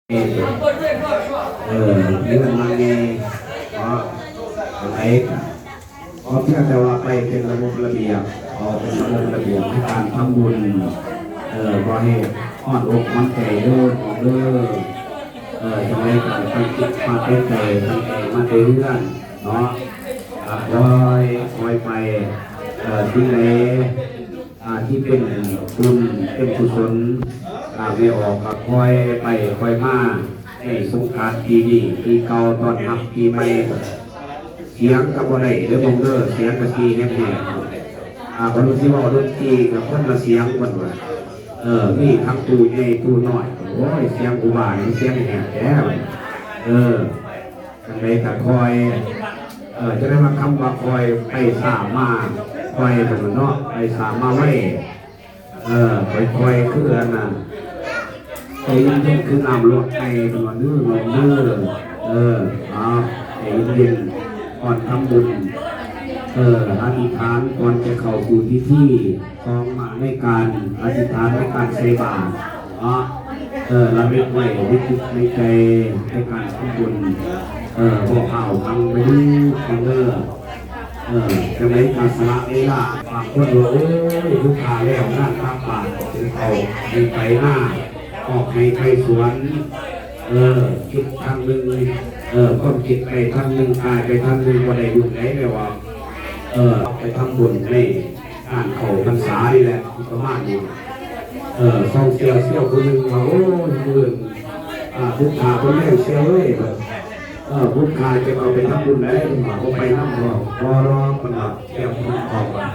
ເອີ ເລື່ອນມາແດ່ເນາະ ເນາະ ຈັ່ງໃດກໍ ຂໍພຽງແຕ່ວ່າໄປເປັນລະບົບລະບຽບ ເອົາເປັນລະບົບລະບຽບໃນການທຳບຸນ ເອີ ບໍ່ໃຫ້ຮ້ອນອົກຮ້ອນໃຈເດີ ເດີ ເອີ ຈັ່ງໃດກໍຕັ້ງຈິດຕັ້ງໃຈ ຕັ້ງໃຈມາແຕ່ເຮືອນເນາະ ກໍຄ່ອຍ ຄ່ອຍໄປ ເອີ ສິ່ງໃດ ອ່າ ທີ່ເປັນບຸນເປັນກຸສົນ ອ່າ ແມ່ອອກກໍຄ່ອຍໄປຄ່ອຍມາ ໃນສົງການປີນີ້ ປີເກົ່າຕ້ອນຮັບປີໃໝ່ ສຽງກໍບໍ່ໄດ້ເດີ ເບິ່ງເດີ ສຽງກໍຊິແຫບໆ ອ່າ ບໍ່ຮູ້ຊິເວົ້າດົນຕີກໍຄົນລະສຽງເພິ່ນວ່າ ເອີ ມີທັງຕູ້ໃຫຍ່ຕູ້ນ້ອຍ ໂອ້ຍ ສຽງຄູບານີ້ສຽງແຫບແທ້ ເອີ. ຈັ່ງໃດກໍຄ່ອຍ ເອີ ຈັ່ງໃດວ່າຄຳວ່າຄ່ອຍ ໄປຊ້າມາໄວ ເພິ່ນວ່າເນາະ ໄປຊ້າມາໄວ ເອີ ຄ່ອຍໆ ຄືອັນນັ້ນ ໃຈເຢັນໆ ຄືນ້ຳລົດໄກ່ ເພິ່ນວ່າເດີ ນ້ອງເດີ ເອີ ເອົາ ໃຈເຢັນໆ ກ່ອນທຳບຸນ ເອີ ອະທິຖານກ່ອນຈະເຂົ້າສູ່ພິທີ ສອງມາໃນການອະທິຖານໃນການໃສ່ບາດເນາະ ເອີ ລະນຶກໄວ້ໃນຈິດໃນໃຈໃນການທຳບຸນ ເອີ ບໍ່ພາວພັງໄປເດີ ເດີ ເອີ ຈັ່ງໃດກໍສະຫຼະເວລາ ບາງຄົນວ່າ ໂອ້ຍ ຄືຂ້າແລ້ວງານຕັກບາດ ເຂົ້າໄຮ່ໄປນາ ອອກໄຮ່ໄປສວນ ເອີ ຄິດທາງໜຶ່ງ ເອີ ຄວາມຄິດໄປທາງໜຶ່ງ ກາຍໄປທາງໜຶ່ງ ບໍ່ໄດ້ບຸນໃດ ແຕ່ວ່າ ເອີ ໄປທຳບຸນໃນ ງານເຂົ້າພັນສານີ້ແຫຼະ ປະມານນີ້ ເອີ ສອງສ່ຽວ ສ່ຽວຜູ້ໜຶ່ງວ່າ ໂອ້ຍ ມື້ອື່ນ ອ່າ ບຸດຂ້າເພິ່ນແລ້ວສ່ຽວເອີຍ ເອີ ບຸດຂ້າຈະເຂົ້າໄປທຳບຸນໃດ ເພິ່ນວ່າ ບໍ່ໄປນຳດອກ ບໍ່ດອກ ເພິ່ນວ່າ ສ່ຽວຜູ້ໜຶ່ງບອກວ່າ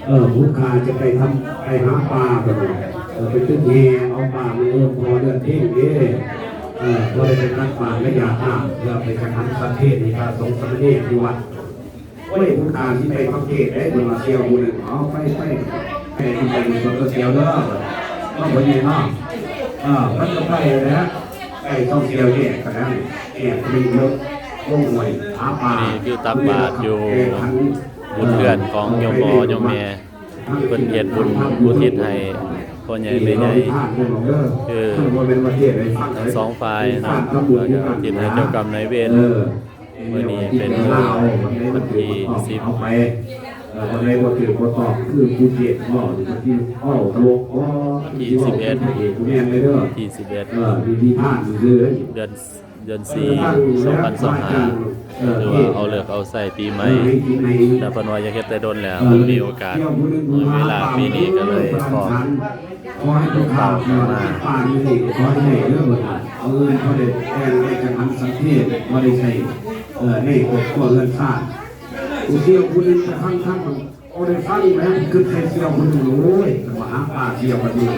ເອີ ບຸດຂ້າຈະໄປທຳ ໄປຫາປາ ເພິ່ນວ່າ ເອີ ໄປຕຶກແຫເອົາປາ ມື້ອື່ນພໍເດືອນເພັງເດ້ ເອີ ບໍ່ໄດ້ໄປຕັກບາດ ແລະ ຢາກນ້ຳ ເພື່ອໄປຈັງຫັນສັດເທນໃຫ້ພະສົງສາມະເນນຢູ່ວັດ ໂອ້ຍ ຜູ້ຂ້າຊິໄປປະເທດໃດ ເພິ່ນວ່າສ່ຽວຜູ້ໜຶ່ງ ເອົາໄປ ໄປ ໄປທີ່ໄປສົນກະສ່ຽວເດີ ເນາະ ພໍ່ໃຫຍ່ເນາະ ເອີ ມັນກໍໄປແລ້ວ ໄປທ່ອງທ່ຽວແຍກກັນນະ ແຍກໄປລົງຫ້ວຍຫາປາ ນີ້ຄືຕັກບາດຢູ່ບຸນເຮືອນຂອງໂຍມພໍ່ໂຍມແມ່ ເພິ່ນເຮັດບຸນອຸທິດໃຫ້ພໍ່ໃຫຍ່ແມ່ໃຫຍ່ ຄືທັງສອງຝ່າຍເນາະ ແລ້ວກໍອຸທິດໃຫ້ເຈົ້າກຳນາຍເວນ ມື້ນີ້ເປັນມື້ວັນທີສິບ ເອີ ບໍ່ໄດ້ບໍ່ຖືກບໍ່ຕອບ ຄືຜູ້ເທດເວົ້າ ທີ່ເວົ້າຕະຫຼົກບໍ່ ວັນທີສິບເອັດ ວັນທີສິບເອັດ ເອີ ເດືອນ ເດືອນສີ່ ສອງພັນຊາວຫ້າ ເອີ ຖືວ່າເອົາເລີກເອົາໄຊປີໃໝ່ ແຕ່ເພິ່ນວ່າຢາກເຮັດແຕ່ດົນແລ້ວ ບໍ່ມີໂອກາດ ເວລາປີນີ້ກໍເລີຍພໍ ຂໍໃຫ້ຜູ້ຂ້າທີ່ວ່າຕິດປ່າຢູ່ນີ້ ຂໍໃຫ້ໄດ້ເດີ ເພິ່ນວ່າ ເອີ ພໍໄດ້ແຕ່ງໄດ້ຈັງຫັນສັງເກດ ພໍໄດ້ໃຊ້ ເອີ ໃນຄອບຄົວເຮືອນຊານ ຜູ້ສ່ຽວຜູ້ໜຶ່ງໄປຟັງທຳ ໂອ້ ໄດ້ຟັງແລ້ວ ຄິດໃສ່ສ່ຽວຄົນໜຶ່ງ ໂອ້ຍ ມາຫາປາສ່ຽວບັດນີ້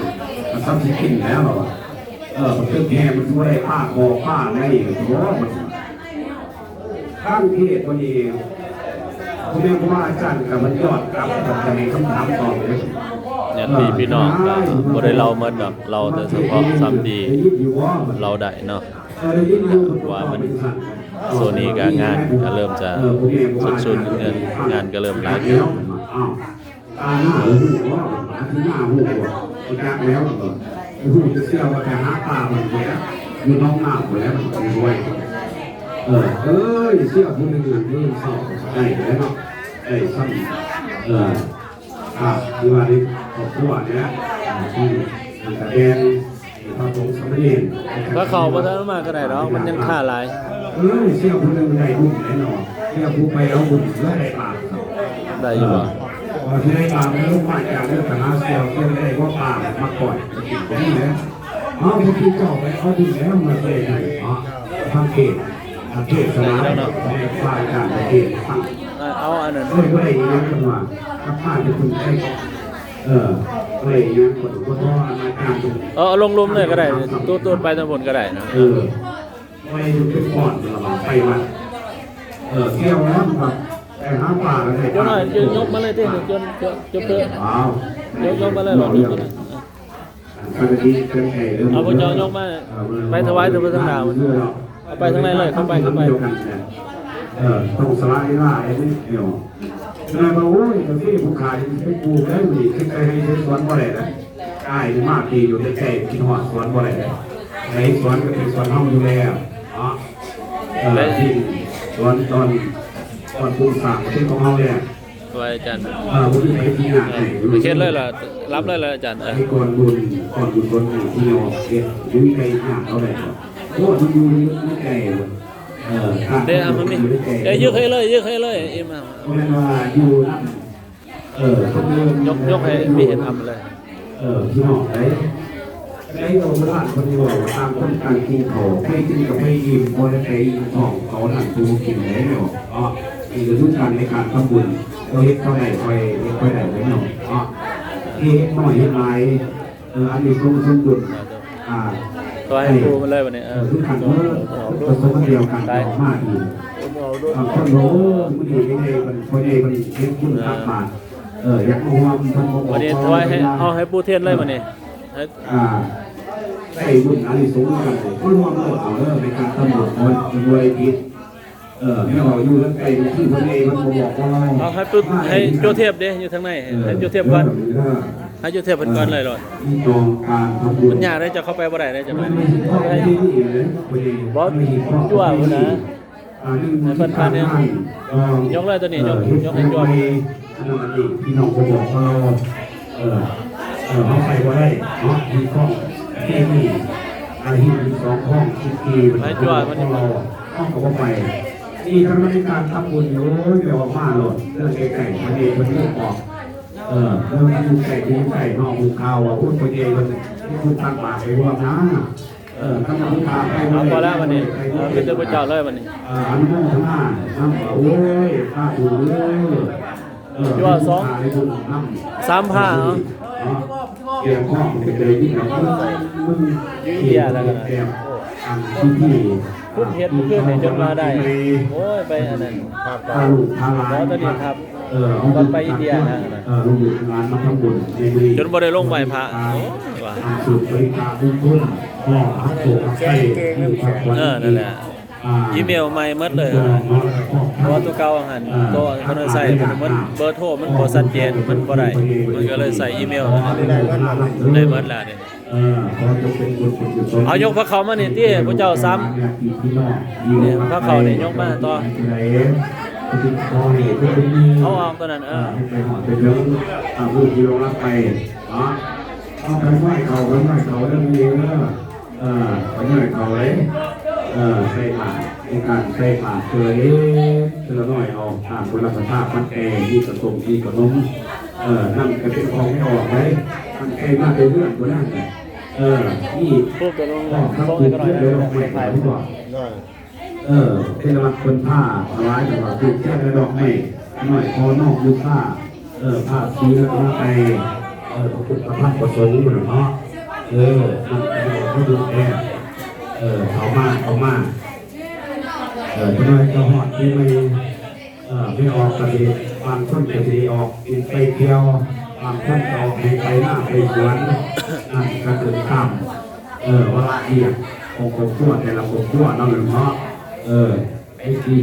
ມັນຊ້ຳຊິກິນແລ້ວ ເອີ ມັນຕຶກແຫ່ ມັນຊິບໍ່ໄດ້ປາ ຂໍປາໄດ້ບໍ່ ມັນທາງເທດບັດນີ້ ພໍ່ແມ່ຄູບາອາຈານກໍມັນຍອດກັບ ກໍຈະໃຫ້ຄຳຖາມຕອບເດ້ ຍາດຕິພີ່ນ້ອງກໍບໍ່ໄດ້ເລົ່າໝົດດອກ ເລົ່າແຕ່ສະເພາະສ່ຳທີ່ເລົ່າໄດ້ເນາະ ເອີ ໄດ້ຍິນຢູ່ ວ່າມັນ ເອີ ຊ່ວງນີ້ກໍງານກໍເລີ່ມຈະສົກຊຸນ ເງິນງານກໍເລີ່ມຫຼາຍ ເອີ ຕາໜ້າຮູ້ບໍ່? ອາທິດໜ້າຮູ້ບໍ່? ບໍ່ຈັກແລ້ວ ຮູ້ແຕ່ເຊື່ອວ່າໄປຫາປາມັນພຸ້ນແຫຼະ ຢູ່ໜອງນ້ຳພຸ້ນແຫຼະ ມັນໄປຫ້ວຍ ເອີ ເອີຍ ເຊື່ອຜູ້ໜຶ່ງນັ້ນ ມື້ເຊົ້າໄດ້ແລ້ວເນາະ ໄດ້ຊ່ຳ ເອີ ອ່າ ຄືວ່າໃນຄອບຄົວນີ້ແຫຼະ ອ່າ ທີ່ມັນກະແບ່ງ ພະສົງສາມະເນນ ຖ້າເຂົາບໍ່ທັນມາກໍໄດ້ດອກ ມັນຍັງຄາຫຼາຍ ເອີຍ ເຊື່ອຜູ້ໜຶ່ງໄດ້ບຸນແນ່ນອນ ເຊື່ອຜູ້ໄປເອົາບຸນແລ້ວໄດ້ບາບ ໄດ້ຢູ່ບໍ່? ເອີ ວ່າຊິໄດ້ບາບແລ້ວ ລົງມາຈາກເລື່ອງໄປຫາເຊື່ອ ເຊື່ອໄດ້ບໍ່ບາບມາກ່ອນ ກໍມີແຫຼະ ເຮົາຜູ້ທີ່ເຈົ້າໄປເອົາບຸນແລ້ວມາໃສ່ໃຫ້ເນາະ ທາງເທດ ເທດສະໜາ ເນາະ ພະອາຈານເທດຟັງ ເອົາອັນນັ້ນ ໂອ້ຍ ບໍ່ໄດ້ອີຫຍັງເພິ່ນວ່າ ກັບມາຈາກເພິ່ນໄດ້ ເອີ ເອີ ເອົາລົງລຸ່ມເລີຍກໍໄດ້ ຕູດໆ ໄປທາງພຸ້ນກໍໄດ້ນະ ເອີ ໄປຢູ່ເປັນກ້ອນ ໄປວັດ ເອີ ທ່ຽວແລ້ວ ໄປຫາປາກໍໄດ້ ເຈົ້ານ້ອຍ ຍົກມາເລີຍຕິ ຍົກ ຍົກ ຍົກເລີຍ ຍົກ ຍົກມາເລີຍ ເອົາພວກເຈົ້າຍົກມາ ໄປຖວາຍແຕ່ເພິ່ນທາງໜ້າ ເອົາໄປທາງໃນເລີຍ ເຂົ້າໄປ ເຂົ້າໄປ ເອີ ຕ້ອງສະຫຼະເວລາໃຫ້ມັນ ເອີ ແລ້ວກໍ ໂອ້ຍ ກາເຟຜູ້ຂາຍໄປປູກແລ້ວນີ້ ໄປໄຮ່ໄປສວນບໍ່ໄດ້ນະ ອ້າຍມາປີຢູ່ໃກ້ໆ ຄິດຮອດສວນບໍ່ໄດ້ນະ ໃນສວນກໍເປັນສວນເຮົາຢູ່ແລ້ວເນາະ ເອີ ເດ້ ທີ່ສວນຕອນ ຕອນປຸງສ້າງປະເທດຂອງເຮົາແລ້ວ ໄວ້ອາຈານ ເອີ ບໍ່ມີໃຜຊິຍາກໃຫ້ ເອີ ເຮັດເລີຍລະ ລຳເລີຍລະອາຈານ ເອີ ໃຫ້ກ່ອນບຸນ ກ່ອນບຸນສົນນີ້ທີ່ອອກເຮັດ ບໍ່ມີໃຜຍາກເທົ່າໃດດອກ ໂອ້ ຢູ່ໃນໃຈ ເອີ ເດ້ ເອົາມັນມີ ເອີ ຍົກໃຫ້ເລີຍ ຍົກໃຫ້ເລີຍ ອີ່ມ ບໍ່ແມ່ນວ່າຢູ່ນຳ ເອີ ຄົນອື່ນ ຍົກ ຍົກໃຫ້ມີເຫັນອຳເລີຍ ເອີ ພີ່ນ້ອງເອີຍ ໃນໂບລານເພິ່ນເວົ້າວ່າ ຕ່າງຄົນຕ່າງກິນເຂົ້າ ໃຜກິນກໍໃຜອີ່ມ ບໍ່ໄດ້ໄປອີ່ມທ້ອງເຂົານັ້ນ ຜູ້ກິນໄດ້ແລ້ວເນາະ ນີ້ກໍຄືກັນໃນການທຳບຸນ ເຮົາເຮັດເທົ່າໃດ ຄ່ອຍເຮັດເທົ່າໃດເນາະ ເຮັດໜ້ອຍເຮັດຫຼາຍ ເອີ ອັນນີ້ສົມ ສົມບຸນ ອ່າ ກໍໃຫ້ປູມັນເລີຍບັດນີ້ ເອີ ຄືກັນເດີ ປະສົງດຽວກັນ ອອກມາອີກ ບາງຄົນບອກ ໂອ້ ມື້ນີ້ໄດ້ ເພິ່ນ ພໍ່ໃຫຍ່ເພິ່ນເຮັດບຸນຕັກບາດ ເອີ ຢາກມາຮ່ວມ ເພິ່ນບໍ່ບອກ ບັດນີ້ຖວາຍໃຫ້ ເອົາໃຫ້ປູເທນເລີຍບັດນີ້ ອ່າ ໄດ້ບຸນອານິສົງກັນ ມາຮ່ວມເອົາເດີ ໃນການທຳບຸນຂອງເພິ່ນ ເອີ ແມ່ອອກຢູ່ທາງໃກ້ ຄືເພິ່ນເອງ ເພິ່ນບໍ່ບອກເຮົາ ເອົາໃຫ້ປຸ ໃຫ້ໂຈເທບເດ້ ຢູ່ທາງໃນ ເອີ ໃຫ້ໂຈເທບກ່ອນ ເອີ ໃຫ້ໂຈເທບເພິ່ນກ່ອນເລີຍໂລດ ມີກອງການທຳບຸນ ມັນຍາກເດ້ ເຈົ້າເຂົ້າໄປບໍ່ໄດ້ເດ້ ເຈົ້າ ມັນມີສິດຂອງທີ່ນີ້ເດ້ ບໍ່ ມັນມີສິດຂອງທີ່ນີ້ ຕົວະພຸ້ນນະ ອ່າ ໃຫ້ເພິ່ນຜ່ານເດ້ ກອງ ຍົກເລີຍຕົວນີ້ ເອີ ຍົກ ຍົກໃຫ້ຕົວະ ອັນນັ້ນອັນນີ້ ພີ່ນ້ອງກໍບອກວ່າ ເອີ ເອີ ເຮົາໄປບໍ່ໄດ້ເນາະ ມີຂອງທີ່ນີ້ ອາ ຫີນສອງຂອງທີ່ ໄປຕົວະ ເຮົາກໍບໍ່ໄປ ນີ້ ຄັນມັນມີການທຳບຸນ ໂອ້ຍ ໄປອອກມາໂລດ ເລື່ອງໄກໆ ອັນນີ້ເພິ່ນເລື່ອງອອກ ເອີ ເລື່ອງຢູ່ໃກ້ ຢູ່ໃກ້ເນາະ ຮູ້ຂ່າວວ່າ ໂອ້ຍ ພໍ່ໃຫຍ່ເພິ່ນ ເພິ່ນຕັກບາດໃຫ້ຮ່ວມນາ ເອີ ຄັນວ່າຜູ້ຂ້າໄປບໍ່ໄດ້ ເອົາ ພໍແລ້ວບັດນີ້ ເອີ ມີແຕ່ພະເຈົ້າເລີຍບັດນີ້ ເອີ ອະນຸໂມທະນານຳ ໂອ້ຍ ສາທຸເດີ ເອີ ຢູ່ວ່າສອງ ສາມພາເນາະ ເນາະ ກຽມພ້ອມເປັນໃດນີ້ເນາະ ມັນ ຢູ່ອິນເດຍແລ້ວນະ ອັນທີ່ ເພິ່ນເຮັດມື້ຄືນນີ້ຈົນວ່າໄດ້ ໂອ້ຍ ໄປອັນນັ້ນ ພາລູກພາຫຼານ ເອີ ເອົາຕອນໄປອິນເດຍນະ ເອີ ລູກຫຼານມາທຳບຸນໃນມື້ນີ້ ຈົນບໍ່ໄດ້ລົງໄຫວ້ພະ ໂອ້ຍ ວ່າ ອັນສູດບໍລິຈາກບຸນຄຸນ ກໍຮັບໂຊກຮັບໄຊ ເອີ ນັ້ນແຫຼະ ອີເມວໃໝ່ໝົດເລີຍ ເພາະວ່າຕົວເກົ່າຫັ້ນ ເອີ ຕົວຄົນໃຊ້ມັນ ເບີໂທມັນບໍ່ຊັດເຈນ ມັນບໍ່ໄດ້ ມັນກໍເລີຍໃສ່ອີເມວ ໄດ້ໝົດແລ້ວນີ້ ເອີ ຂໍຈົ່ງເປັນບຸນເປັນກຸສົນ ເອົາຍົກພະເຂົ້າມານີ້ຕິ ພວກເຈົ້າສາມ ນີ້ພະເຂົ້ານີ້ຍົກມາຕໍ່ ເອົາອອກຕົວນັ້ນ ເອີ ເອີ ໃຫ້ໄປຮອດໄປເຖິງ ອ່າ ຜູ້ທີ່ລົງຮັບໄປເນາະ ເອົາໄປໄຫວ້ເຂົາ ໄປໄຫວ້ເຂົາເດີ ມື້ນີ້ເດີ ເອີ ໄປເມື່ອຍເຂົາເດ້ ເອີ ໃສ່ບາດ ໃນການໃສ່ບາດເທື່ອເລັກເທື່ອນ້ອຍ ເອົາຕາມບຸນລະສະພາບມັນແກ່ ມີກະຕົ້ມ ມີກະນົມ ເອີ ນັ້ນກະເປັນຂອງແມ່ອອກເດ້ ມັນແກ່ມາແຕ່ເຮືອນພຸ້ນນະ ເອີ ມີ ພວກກະນົມ ຂອງທັງ ຂອງ ເປັນດອກໄມ້ ເອີ ເປັນວັດເພິ່ນພາຖວາຍ ເພິ່ນວ່າທູບທຽນ ແລະ ດອກໄມ້ ນ້ອຍຂໍນ້ອມບູຊາ ເອີ ພາສີລັດຕະນະໄຕ ເອີ ພະພຸດທະທຳພະສົງເນາະ ເອີ ມັນເປັນບຸນແທ້ ເອີ ເຂົ້າມາ ເຂົ້າມາ ເອີ ຈັກໜ້ອຍກໍຮອດປີໃໝ່ ເອີ ໄປອອກກະສິ ບາງຄົນກະຊິໄດ້ອອກກິນໄປທ່ຽວ ບາງຄົນກະອອກໄຮ່ໄປນາໄປສວນ ນັ້ນກະເປັນຕາມ ເອີ ວາລະວຽກຂອງຄອບຄົວແຕ່ລະຄອບຄົວເນາະ ເນາະ ເອີ ໄປທີ່